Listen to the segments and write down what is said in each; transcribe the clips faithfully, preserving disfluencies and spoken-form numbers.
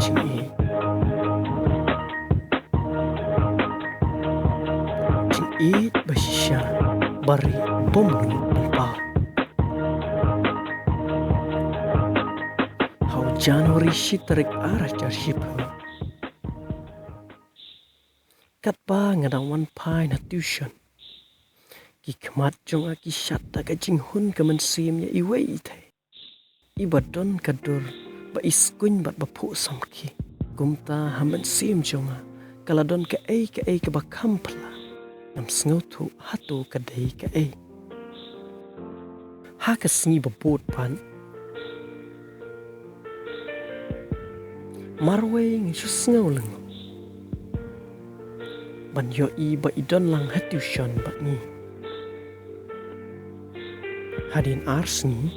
jingïeit. Jingïeit ba shisha, ba rieh bym nud ban paw. Ha u January shi tarik ar hajar shiphew. Katba nga dang wan phai na tuition, ki khmat jong nga ki shad da ka jinghun ka mynsiem ïa iwei i thei. I ba don ka dur ba i skuin bad ba phuh samrkhie. Kumta ha mynsiem jong nga ka la don kaei kaei kaba kham phylla. Ngam sngewthuh hato ka dei kaei. Ha ka sngi ba bud pat, marwei nga shu sngew lyngngoh ban ïohi ba i don lang ha tuition bad ngi. Hadien ar sngi,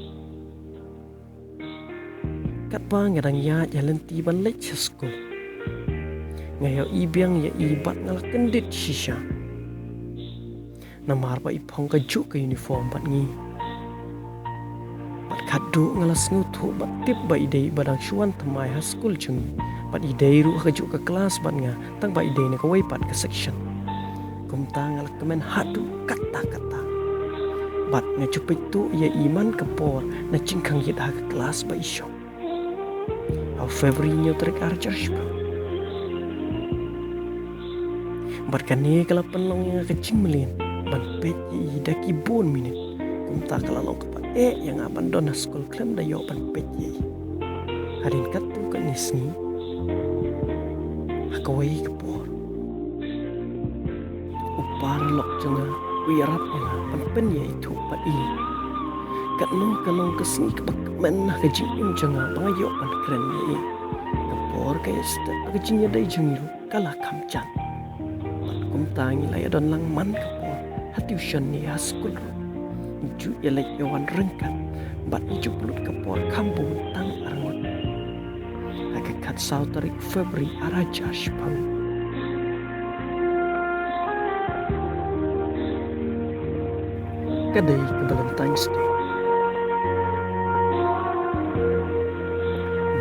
katba nga dang ïaid ïa lynti ban leit sha skul, nga ïohi biang ïa i bad nga la kyndit shisha. Namar ba i phong kajuh ka uniform bad ngi. Bad khadduh nga la sngewthuh bad tip ba i dei ba dang shu wan thymmai ha skul jong ngi. Bad i dei ruh ha kajuh ka klas bad nga, tang ba i dei na kawei pat ka section. Kumta nga la kmen haduh katta katta. Bad nga ju peit tuh ïa i man ka por na jingkhang ïit ha ka klas ba i shong. Ha u February hynñiew tarik ar hajar shiphew. Bad kane ka la pynlong ïa nga ka jingmlien ban peit ïa i da ki bun minit. Kumta ka la long kaba eh ïa nga ban don ha skul khlem da ïoh ban peit ïa i. Hadien katto katne sngi, ha kawei ka por, u paralok jong nga u ïarap ïa nga ban pynïaithuh bad i. Katno ka long ka sngi kaba kmen ha ka jingim jong nga ba nga ïoh ban kren ïa i. Ka por ka ïa step ha ka jingïadei jong ngi ruh ka la kham jan. Bad kumta ngi la ïa don lang man ka por ha tuition ne ha skul ruh. Ngi ju ïa leit ïa wan ryngkat bad ngi ju pynlut ka por kham bun tang arngut. Ha ka khatsaw tarik February ar hajar shiphew, ka dei ka Valentine's Day.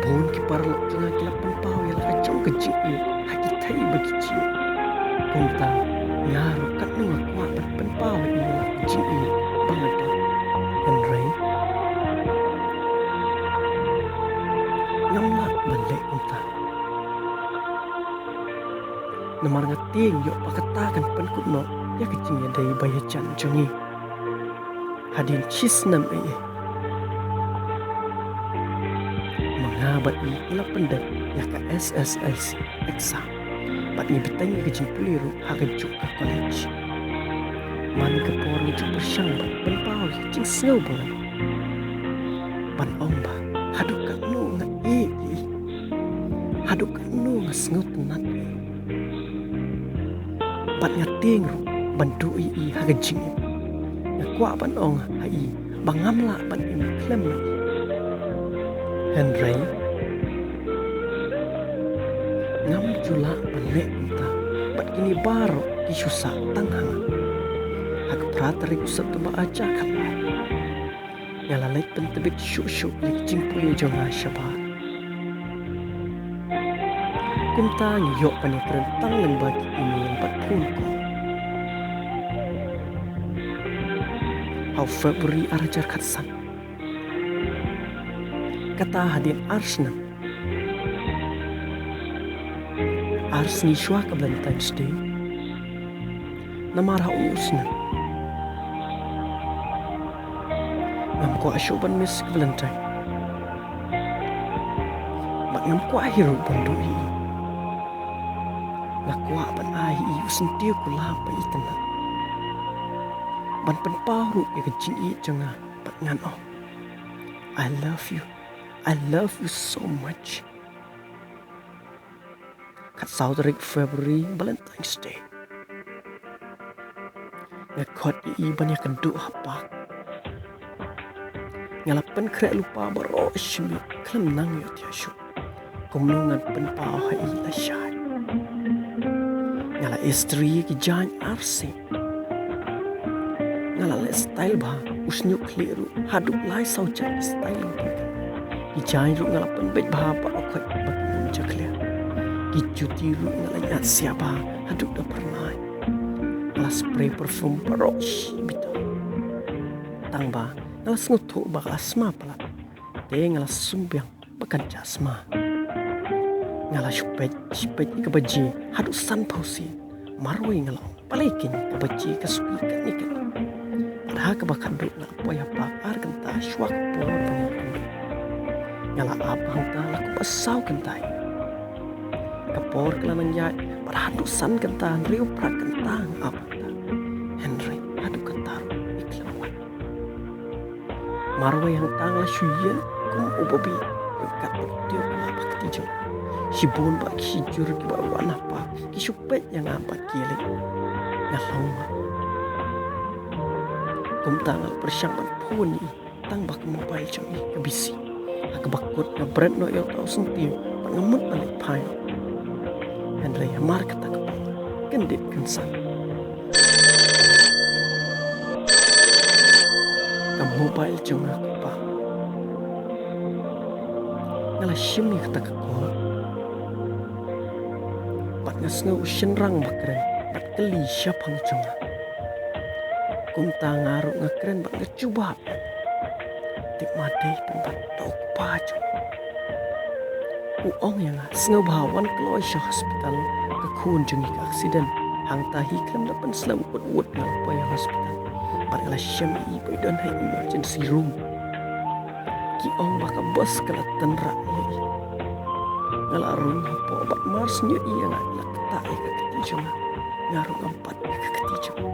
Bun ki paralok jong nga ki la pynpaw ïa la ka jong ka jingïeit ha ki thei ba ki jied. Kumta nga ruh katno nga kwah ban pynpaw ïa la ka jingïeit ba nga don. Hynrei ngam lah ban leh kumta. Namar nga tieng ïoh ba kata kan pynkut noh ïa ka jingïadei ba ïajan jong ngi. Hadien shi snem ei ei, ma nga bad i ngi la pyndep ïa ka S S L C exam bad ngi bteng ïa ka jingpule ruh ha kajuh ka college. Man ka por ngi ju pyrshang ban pynpaw ïa ka jingsngew ba ngan, ban ong ba haduh katno nga ïeit ïa i, haduh katno nga sngewtynnat ïa i. Bad nga tieng ruh ban duh ïa i ha ka jingim. Nga kwah ban ong ha i ba ngam lah ban im khlem ma i. Hynrei ngam ju lah ban leh kumta bad kine baroh ki shu sah tang ha nga. Ha ka phra tarik u September ar hajar khatlai, nga la leit pyntbit shuh shuh ïa ka jingpule jong nga shabar. Kumta ngi ïoh ban ïakren tang lyngba ki email bad phone call. Ha u February ar hajar khatsan, kata hadien ar snem, ar sngi shuwa ka Valentine's Day. Namar ha u snem ngam kwah shuh ban miss ka Valentine. Bad ngam kwah hi ruh ban duh ïa i. Nga kwah ban ai ïa i u syntiew kulab ba i tynnat, ban pynpaw ruh ïa ka jingïeit jong nga bad ngan ong, "I love you. I love you so much." Khatsaw tarik February, Valentine's Day. Nga khot ïa i ban ïakynduh ha park. Nga la pynkhreh lypa baroh shimiet khlem nang ïohthiah shuh. Kumno ngan pynpaw ha i lashai? Nga la istri ïa ki jaiñ arsien. Nga la leh style bha, u shñiuh khlieh ruh haduh lai saw jait style nga pynkhih. Ki jaiñ ruh nga la pynbeit bha baroh khoit ba kin jakhlia. Ki juti ruh nga la ñiad siah bha haduh da phyrnai. Nga la spray perfume baroh shi bynta. Tang ba nga la sngewthuh ba ka la sma palat, te nga la sumbiang ba kan jah sma. Nga la shu peit, shu peit ïa ka baje haduh sanphew sien. Marwei nga la ong, balei keiñ ka baje ka suki katne katne. Bad ha kaba khatduh nga la poi ha park ar kynta shuwa ka por ba ngi pynduh. Nga la ap hangta la kumba saw kynta. Ka por ka la nang ïaid bad haduh san kynta, hynriew phra kynta nga ap hangta. Hynrei haduh katta ruh i khlem wan. Marwei hangta nga la shu ïeng kum u babe ryngkat bad u tiew u la ba kti jong. Shibun ba ki shijur kiba wan ha park ki shu peit ïa nga bad ki ïaleh. Nga la ong, kumta nga la pyrshang ban phone ïa i, tang ba ka mobile jong i ka busy. Ha kaba kut nga bret noh ïa uta u syntiew bad nga mut ban leit phai noh. Hynrei hamar kata ka por kan dep kan san. Ka mobile jong nga ka pang. Nga la shim ïa kata ka call bad nga sngew u shynrang ba kren bad kylli shaphang jong nga. Kumta nga ruh nga kren bad nga jubab. Tip ma dei pynban uta u kpa jong nga. U ong ïa nga, sngewbha wan kloi sha hospital, ka khun jong ngi ka accident. Hangta hi khlem da pynslem wut wut nga la poi ha hospital. Bad nga la shem ïa i ba i don ha emergency room. Ki ong ba ka bus ka la tynrah ïa i. Nga la rung hapoh bad mar shu ïohi ïa nga i la ktah ïa ka kti jong nga. Nga ruh ngam pat ïa ka kti jong nga.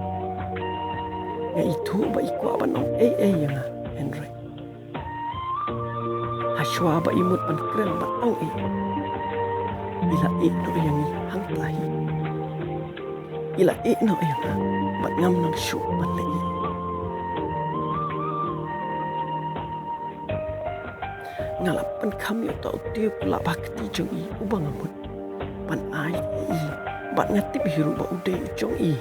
Nga ithuh ba i kwah ban ong ei ei ïa nga, hynrei hashwa ba i mut ban kren ban ong ei, i la ïeh noh ïa ngi hangta hi. I la ïeh noh ïa nga bad ngam nang shuh ban leh ei. Nga la pynkham ïa uta u tiew u la ba kti jong i uba nga mut ban ai ïa i, bad nga tip hi ruh ba u dei u jong i.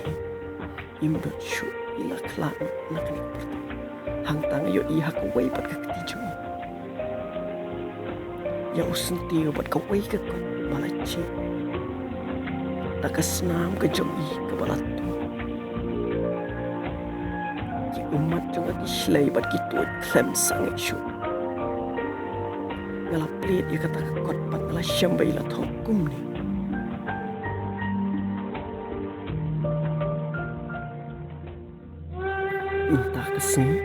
Im dot shuh i la khlad na kane ka pyrthei. Hangta nga ïohi ha kawei pat ka kti jong i. Ïa u syntiew bad kawei ka kot ba la jied da ka snam ka jong i kaba la tuh. Ki ummat jong nga ki shlei bad ki tuid khlem sangeh shuh. Nga la plied ïa kata ka kot bad nga la shem ba i la thoh kumne. Mynta ka sngi,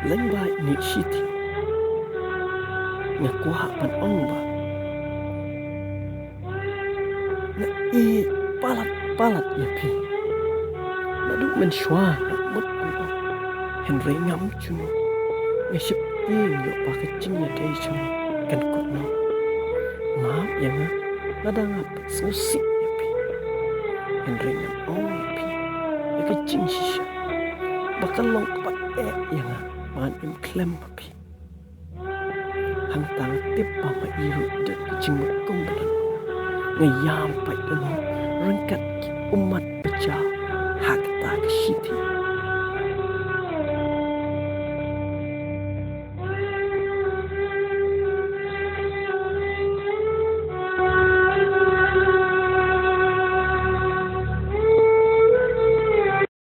lyngba ine i shithi, nga kwah ban ong ba nga ïeit palat palat ïa phi. Naduh mynshuwa nga mut ban ong, hynrei ngam ju nud. Nga sheptieng ïoh ba ka jingïadei jong ngi kan kut noh. Map ïa nga lada nga pynsngewsih ïa phi. Hynrei ngan ong ïa phi ïa ka jingshisha ba ka long kaba eh ïa nga ba ngan im khlem ma phi. Hangta nga tip ba ma i ruh i don ka jingmut kumba don. Nga ïam pat da nga ryngkat ki ummat ba jaw